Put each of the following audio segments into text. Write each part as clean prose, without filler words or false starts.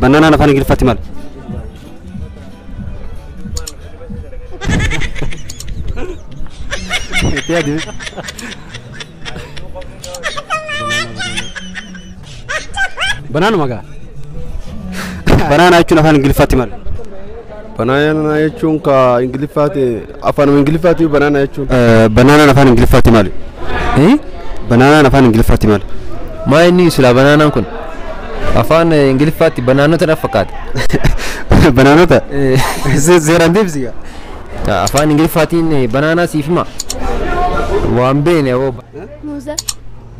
Banaanaan afaan Ingiliffaatti maali? Itti yaadi. Banaanuma gaa. Banaanaa jechuun afaan Ingiliffaatti maali? Banaanaa jechuun ka Ingiliffaati afaan Ingiliffaati banaanaa jechuun. Banaanaan afaan Ingiliffaatti maali? Banaanaan afaan Ingiliffaatti maali? Maa inni silaa banaanaan kun afaan Ingiliffaatti banaanota na fakkaata. Banaanota? Seeraan deebisi gaa. Afaan Ingiliffaatiin banaanaa siif hima. Waan beene hoo. Muuza.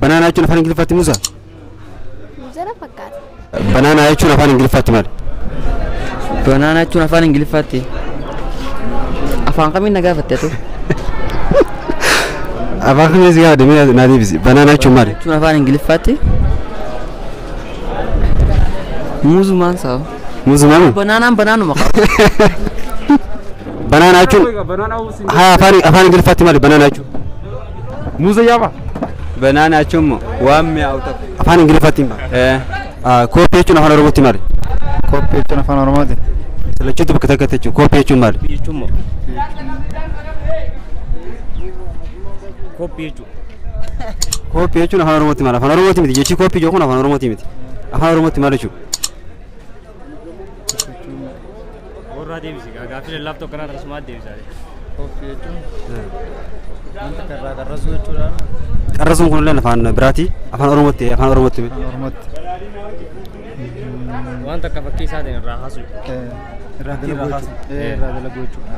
Banaanaa jechuun afaan Ingiliffaatti muuza? Muuza na fakkaata. Banaanaa jechuun afaan Ingiliffaatti maali? Banaanaa jechuun afaan Ingiliffaatti. Afaan kamiin na gaafatte atu? Afaan kamiin si gaafadhe mee naa deebisi. Banaanaa jechuun maali? Jechuun afaan Ingiliffaatti. Muuzumaan sa'a. Muuzumaan? Banaanaan banaanuma qaba. Banaanaa jechuun haa afaan Ingiliffaatti maali banaanaa jechuun? Muuza yaaba. Banaanaa jechuun waan mi'aawu tokko. Afaan Ingiliffaatti hima. Kooppii jechuun afaan Oromootti maali? Kooppii jechuun afaan Oromooti. Lachuutu bakka takkatti jechuun kooppii jechuun maali? Jechuun kooppii jechuudha. Kooppii jechuun afaan Oromootti maali? Afaan Oromooti miti jechi kooppii jechuun afaan Oromooti miti. Afaan Oromootti maal jechuudha? Warraa deebisi gaaffii lallaaftuu akkanaa akkasumas deebisaa. Kooppii jechuun wanta karraa qarrasuu jechuudha. Qarrasuun kun illee afaan biraati. Afaan Oromootti afaan Oromootti. Afaan Oromootti. Wanta akka fakkii isaatiin irraa kaasu. Irraa dalaguu jechuudha. Irraa dalaguu jechuudha.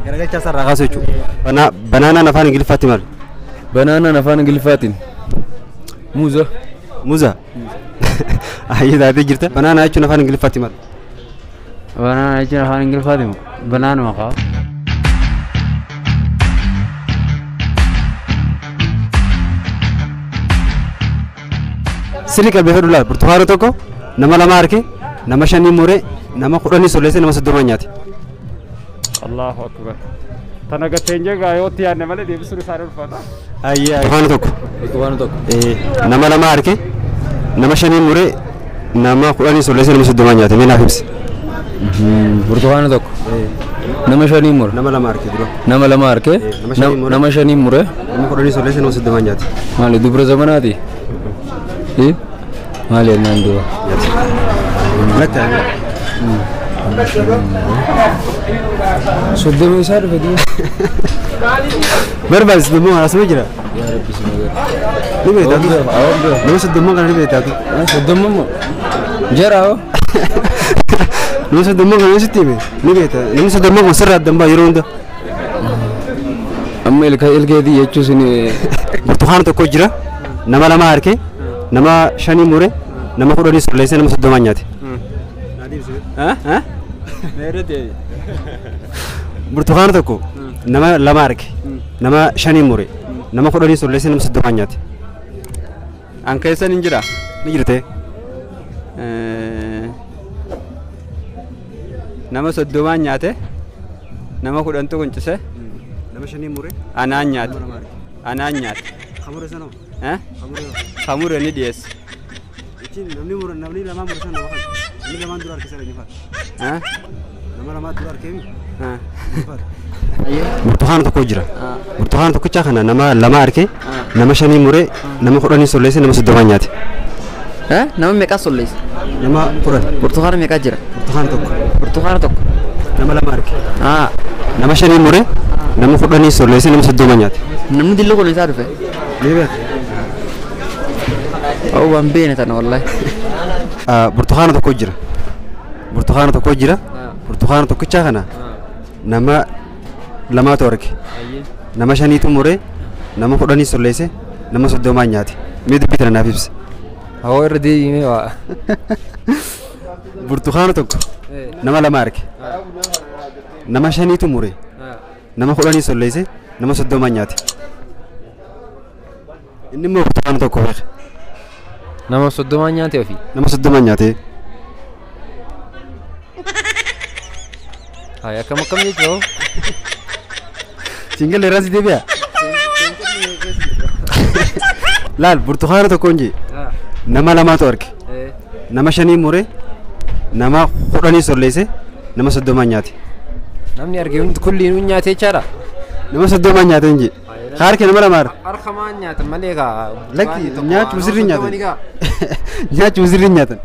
Garagalchaa isaa irraa kaasu jechuudha. Banaanaan afaan Ingiliffaatti maali? Banaanaan afaan Ingiliffaatiin muuza. Muuza? Ayyee taatee jirta. Banaanaa jechuun afaan Ingiliffaatti maali? Banaanaa jechuun afaan Ingiliffaatti banaanuma qaba. Sirri qalbeeffadhu laal burtukaana tokko nama lama harke nama shanii muree nama kudhanii solleessee nama soddoma nyaate. Allahu akbar. Tana gatteen jegaa yoo itti yaadne malee deebisuun isaanii ulfaata. Ayyee burtukaana tokko. Burtukaana tokko. Nama lama harke nama shanii muree nama kudhanii solleessee nama soddoma nyaate mee naaf ibsi. Burtukaana tokko. Nama shanii mure. Nama lama harke dura. Nama lama harke. Nama shanii mure. Nama kudhanii solleessee nama soddoma nyaate. Maali dubra zamanaati? Maali jennaan duuba? Lakka. Soddoma isaa dhufe duuba. Barbaadis soddoma kana asuma jira. Yaa Rabbi si magar. Ni beektaa? Nama soddoma kana ni beektaa? Soddoma moo? Jara hoo? Nama soddoma kana sitti hime ni beektaa? Namni soddoma kun sirraa adda hin ba'a yeroo hunda. Amma ilkeetii jechuun sin. Burtukaana tokko jira nama lama harke nama shanii mure nama kudhanii solleessee nama soddoma nyaate. Burtukaana tokko nama lama harke nama shanii mure nama kudhanii solleessee nama soddoma nyaate. An keessan hin jira? Ni jirte. Nama soddomaan nyaate nama kudhantu quncise nama shanii mure anaan nyaate anaan nyaate. Kamure sana. Kamure ni dhiyeesse. Namni mure namni lama mure sana nama namni lamaan dura harkisa ni faata. Nama lamaa dura harkee mi? Burtukaana tokko jira. Burtukaana tokkicha kana nama lama harkee nama shanii mure nama kudhanii solleesse nama soddoma nyaate. Nama meeqa solleesse? Nama kudhan. Burtukaana meeqa jira? Burtukaana tokko. Burtukaana tokko. Nama lama harkee. Nama shanii mure nama kudhanii solleesse nama soddoma nyaate. Namni dillo kun isaa dhufe? Ni beekta. Oh, waan beene tana wallahi. Burtukaana tokko jira. Burtukaana tokko jira. Burtukaana tokkicha kana nama lamaatu arge. Nama shaniitu mure nama kudhanii solleesse nama soddomaa nyaate. Mee dubbii tana naaf ibsi. Hawaa irra deebimee waa. Burtukaana tokko nama lama arge. Nama shaniitu mure nama kudhanii solleesse nama soddomaa nyaate. Inni immoo burtukaana tokko beeke. Nama soddomaa nyaate ofii? Nama soddomaa nyaate. Hayi akkam akkam jechuudha? Singal irraa si deebi'a? Laal burtukaana tokko hin jee nama lamaatu arge. Nama shanii mure Nama 10 solleesse nama 30 nyaate. Namni arge hundi kulliinuu nyaate jechaadha. Nama 30 nyaate hin jee. Harka nama lama harka. Harkamaan nyaatan malee kaa. Lakki nyaachuu sirrii nyaatan. Nyaachuu sirrii nyaatan.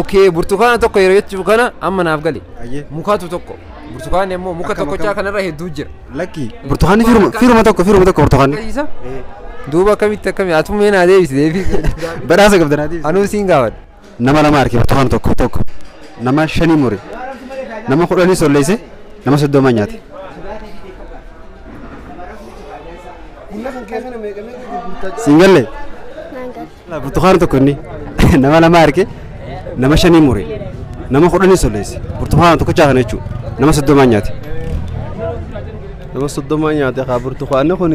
Okay, burtukaana tokko yeroo jechuun kana amma naaf gale. Mukaatu tokko. Burtukaanni immoo muka tokkochaa kanarra hedduu jira. Lakki burtukaanni firuma tokko burtukaanni. Duuba akkamitti akkamii atu mee naa deebisi deebisi. Badhaasa qabda naa deebisi. Anuu siin gaafadha. Nama lama harke burtukaana tokko. Nama 5 mure. Nama 10 solleesse nama 30 nyaate. Singalle. Burtukaana tokko inni nama lama harke nama 5 mure. Nama 10 solleesse burtukaana tokkochaa kana jechuudha. Nama 30 nyaate. Nama 30 nyaate kaa burtukaanni kun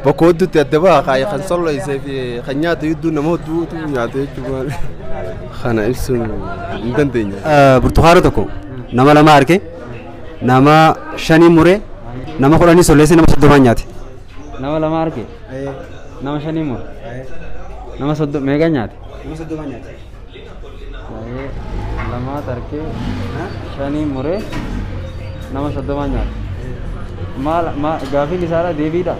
bakka hedduutti adda ba'a kaa kan solleessee fi kan nyaate hedduu nama hedduutu nyaate jechuudha. Kana ibsuun hin dandeenye. Burtukaana tokko nama lama harke nama 5 mure nama 10 solleesse nama 30 nyaate. Nama lama harke nama 5 mure nama 30 meeqa nyaate? Nama 30 nyaate. Lama harke 5 mure nama 30 nyaate. Maal gaafiin isaadha deebiidha.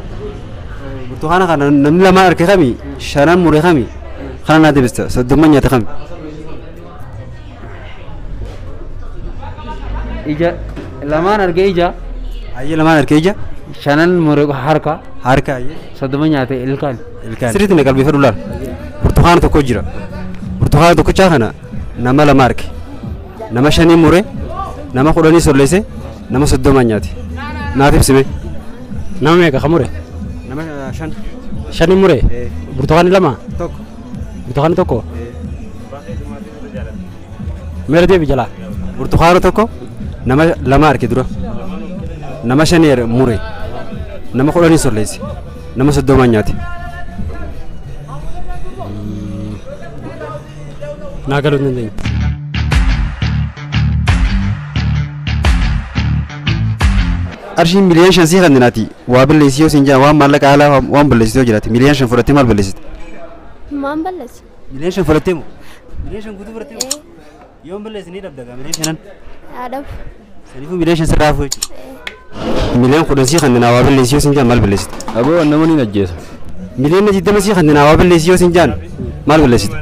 Burtukaana kana namni lama harke kami 5 mure kami kana naa deebista 30 nyaate kami. Ija lamaan arge ija. Ayyee lamaan arge ija. 5 mure harka. Harka ayyee. 30 nyaate ilkaan. Ilkaan. Sirriitti na qalbeeffadhu laal. Burtukaana tokko jira. Burtukaana tokkochaa kana nama lama arge. Nama 5 mure nama 10 solleesse nama 30 nyaate. Naaf ibsime. Nama meeqa ka mure? Nama 5. 5 mure? Burtukaanni lama? Tokko. Burtukaanni tokko? Meera deebi jalaa. Burtukaana tokko nama lama arge dura. Nama 5 mure. Nama 10 solleesse. Nama 30 nyaate. Naa galuu hin dandeenye. Arshiin miliyoona 5 sii kanneenaati. Waa balleessi yoo siin jaa waan maallaqa alaa waan balleessitu yoo jiraate miliyoona 5 fudhattee maal balleessite? Maan balleessu? Miliyoona 5 fudhattee moo? Miliyoona 5 guutuu fudhattee moo? Yoon balleessi ni dhabda gaa miliyoona 5. Haa dhabu. Saniifuu miliyoona 5 sirraa hafuu jechuudha. Miliyoona 10 sii kanneenaa waa balleessi yoo siin jaan maal balleessite? Aboo nama ni ajjeesa. Miliyoona 20 sii kanneenaa waa balleessi yoo siin jaan maal balleessite?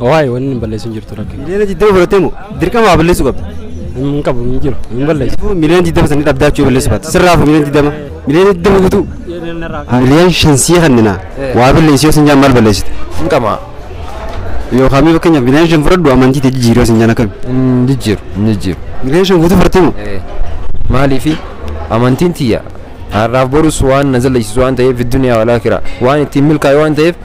Waa'ee wanni hin balleessu hin jirtu rakkina. Miliyoona 20 fudhattee moo dirqama waa balleessuu qabda? Hin qabu hin jiru hin balleessu. Miliyoona 20 sanii dhabdaa jechuu balleessu baate. Sirraa hafu miliyoona 20. Miliyoona 20 guutuu. Miliyoona 5 sii kanneenaa waa balleessi yoo siin jaan maal balleessite? Hin qaba. Yookaan mee fakkeenyaaf miliyoona 5 fudhadhu amantii ta'e jijjiiruu yoo siin jaan akkami? Hin jijjiiru hin jijjiiru. Miliyoona 5 guutuu fudhattee moo? Maaliifi amantiin tiyya har'aaf borus waan na zallaysiisu waan ta'eef duniyaa wal aakhira waan ittiin milkaa'e waan ta'eef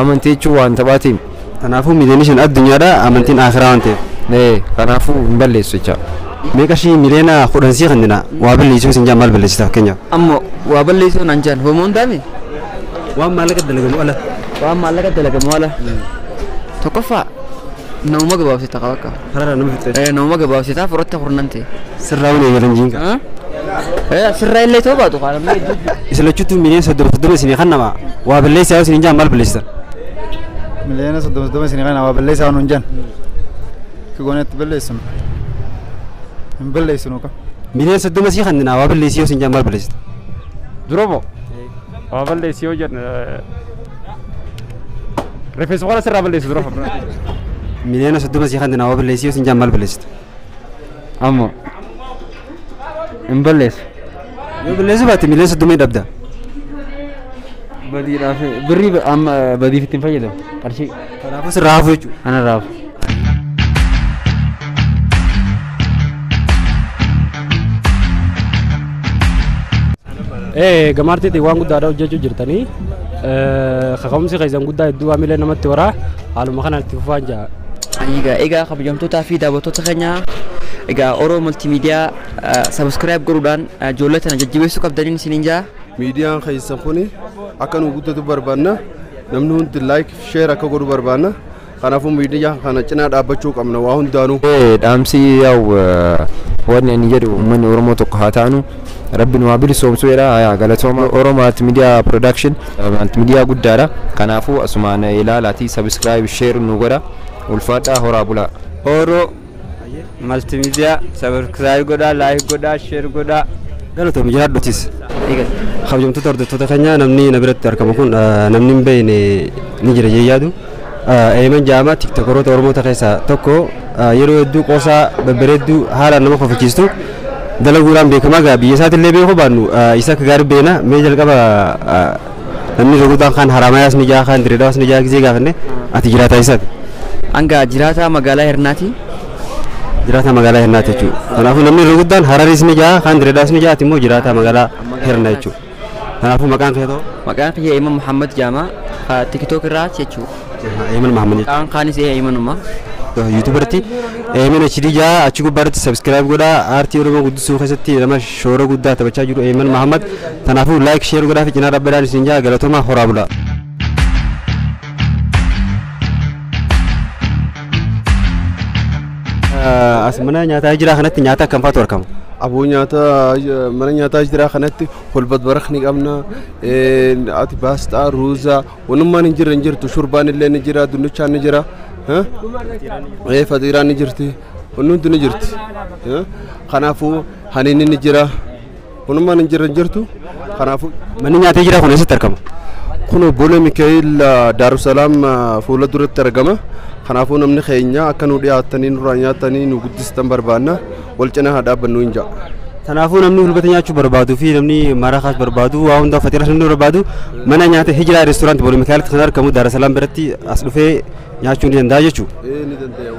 amantii jechuun waan taphaatiin. Kanaafuu miliyoona 5 addunyaadha amantiin akhiraa waan ta'eef. Kanaafuu hin balleessu jecha. Meeqa ishii miliyoona 10 sii kanneenaa waa balleessu yoo siin jaan maal balleessita fakkeenyaaf? Ammoo waa balleessuu naan jaan homoo hin taane? Waan maallaqa dalagamu ala. Waan maallaqa dalagamu ala. Tokkoffaa namuma gabaabsita qaba akka. Hararaa nama fixee. Namuma gabaabsitaa fudhatte kurnan ta'e. Sirraa waan eegalan jiinka. Sirraa illee ta'uu baatu kaa namni hedduu. Isa lachuutu miliyoona 30 isinii kan nama waa balleessaa yoo isiniin jaan maal balleessitan? Miliyoona 30 isinii kan waa balleessaa waan hin jaan. Kigonetti balleessinu. Hin balleessinu ka. Miliyoona 30 sii kan waa balleessi yoo isin jaan maal balleessita? Dura moo? Waa balleessi yoo jennu rifeensa qola sirraa balleessu dura. Miliyoona 30 sii kan waa balleessi yoo isin jaan maal balleessita? Ammoo hin balleessu. Yoo balleessu baatte miliyoona 30 dhabda. Badiidhaaf birrii amma badiif ittiin fayyadamu qarshii. Kanaafuu sirraa hafu jechuudha. Ana raafu. Gamaartiitti waan guddaadha hojjechuu jirtanii kaka'umsi keessan guddaa hedduu waamilee namatti horaa haaluma kanaan itti fufaan jaa. Egaa kabajamtootaa fi daawwattoota keenya egaa Oromoo Multiimiidiyaa subscribe godhuudhaan ijoollee tana jajjabeessuu qabdaniin isiniin jaa. Miidiyaan keessan kuni akka nu guddatu barbaanna namni hundi like share akka godhu barbaanna kanaafuu miidiyaa kana cinaa dhaabbachuu qabna waa hundaanuu. Dhaamsi yaa'u wanni ani jedhu uummanni Oromoo tokko haa taanu Rabbi nu haa bilisoomsu jedha. Hayaa, galatooma. Oromoo Multimedia Production multimedia guddaadha. Kanaafuu asumaan ilaalaatii subscribe, share nu godha. Ulfaadhaa, horaa bulaa. Oro Multimedia subscribe godhaa, like godhaa, share godhaa. Galatoom, jiraadhutis. Kabajamtoota hordoftoota keenyaa, namni na biratti argamu kun namni hin beekne ni jira jee yaadu. Eeman Jaama tiktokoroota Oromoota keessaa tokko, yeroo hedduu qoosaa babbareedduu haalaan nama kofalchiistu dalaguudhaan beekamaa. Gaa biyya isaatillee beekuu baannu isa akka gaarii beena. Mee jalqaba namni roguudhaan kan Haramayaas ni jaa, kan Direedawaas ni jaa, gisee gaafanne ati jiraataa isaati. Hanga jiraataa magaalaa Hirnaati. Jiraataa magaalaa Hirnaati jechuudha. Kanaafuu namni irra guddaan Hararis ni jaa, kan Direedawaas ni jaa, ati immoo jiraataa magaalaa Hirna jechuudha. Kanaafuu maqaan kee ta'u? Maqaan kiyya Eeman Muhammad Jaamaa, TikTok irraa jechuudha. Eeman Muhammad jechuudha. Maqaan kaanis Eemanuma. YouTube irratti Eeman HD jaa, achi gubbaarratti subscribe godhaa. Aartii Oromoo guddisuu keessatti nama shoora guddaa taphachaa jiru Eeman Muhammad. Kanaafuu like, share godhaa fi cinaa dhaabbadhaan isin jaa. Galatoomaa, horaa bulaa. As mana nyaataa jiraa kanatti nyaata akkam faatu argama? Aboo, nyaata mana nyaataa jiraa kanatti hulbat barak ni qabna, ati baasxaa, ruuza, wanummaan hin jirre hin jirtu, shurbaan illee ni jira, dinnichaan ni jira, faxiiraan ni jirti, wanni hundi ni jirti. Kanaafuu haniinni ni jira, wanummaan hin jirre hin jirtu. Kanaafuu Manni nyaataa jiraa kun eessatti argama? Kun Boolee Mikaa'el Daarusalaam fuula duratti argama. Kanaafuu namni keenya akka nu dhiyaatanii nurraa nyaatanii nu guddistan barbaanna, wal cinaa haa dhaabbannu hin ja'a. Kanaafuu namni hulbata nyaachuu barbaaduu fi namni maraqaas barbaadu, waa hundaa faxiiras namni barbaadu, mana nyaata Hijiraa Restaurant Boolee Mikaa'elitti kan argamu Daarusalaam biratti as dhufee nyaachuu ni danda'a jechuudha. Ni danda'a.